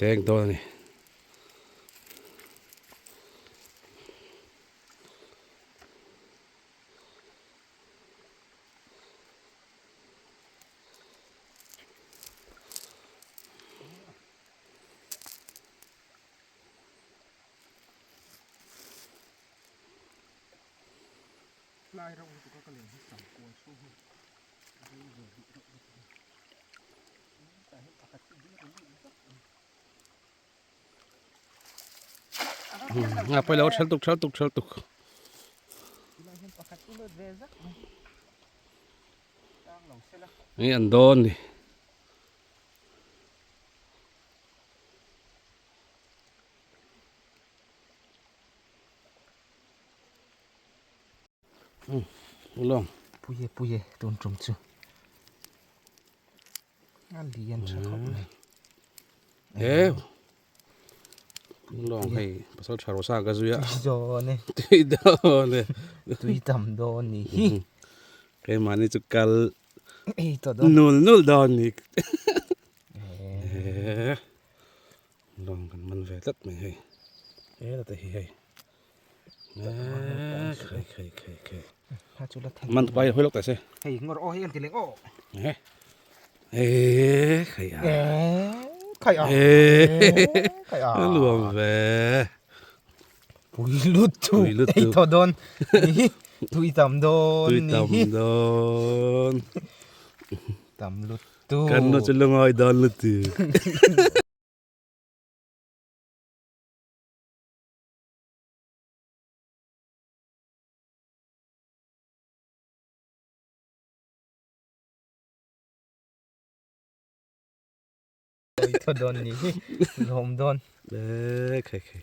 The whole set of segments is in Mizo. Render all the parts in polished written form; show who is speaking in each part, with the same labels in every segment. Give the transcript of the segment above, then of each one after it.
Speaker 1: Deng dawn a ni. Nga pawilo thal tuk thal tuk thal tuk. Nge an dawn ni. Ulawng.
Speaker 2: Puie puie tun tum chu. A lian tha khawp mai.
Speaker 1: E. Ulawng hei pasal tha rosa ka zuia.
Speaker 2: Tui dawn e.
Speaker 1: Tui dawn e.
Speaker 2: Tui tam dawn ni hi.
Speaker 1: Keimahni chu kal
Speaker 2: Ei tawh dawn.
Speaker 1: Nul nul dawn ni. E. Lawng kan man ve tlat mai hei. He la te hi hei. Khai khai khai khai. Man tu pai hoi lok ta se.
Speaker 2: Hei ngor o hei an ti leng o.
Speaker 1: He. E khai a.
Speaker 2: E khai a.
Speaker 1: E
Speaker 2: khai a.
Speaker 1: Luam ve.
Speaker 2: Pui lut tu. Ei tho don. Ni tui tam don.
Speaker 1: Tui tam don.
Speaker 2: Tam lut tu.
Speaker 1: Kan no chu lungai don lut tu.
Speaker 2: Tho dawn ni hi lawm dawn.
Speaker 1: E khai khai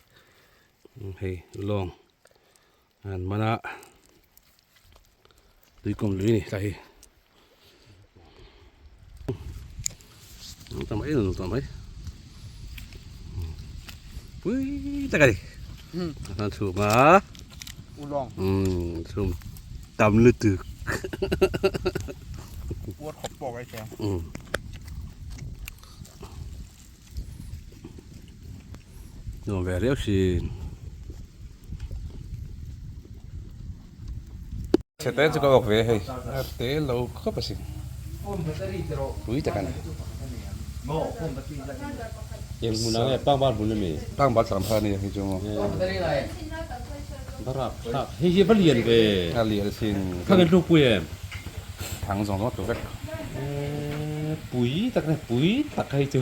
Speaker 1: hei lawng an mana tuikawm lui ni ta hi ta mai ta mai pui ta cái nó chùm á ừ chùm tầm lư từ ừ nuam ve riau thin. Chhe te chu ka awk ve hei a te lo khawp a sin pui tak a ni.
Speaker 3: Eng hmun ah nge Pangbar bul ami?
Speaker 1: Pangbar tlang kha a ni hei chu maw.
Speaker 3: Barap thlak hei hi a va lian ve.
Speaker 1: A lian sin.
Speaker 3: Thang in hlukpui em?
Speaker 1: Thang zawng zawng a tlu vek.
Speaker 3: Pui tak a ni pui tak hei chu.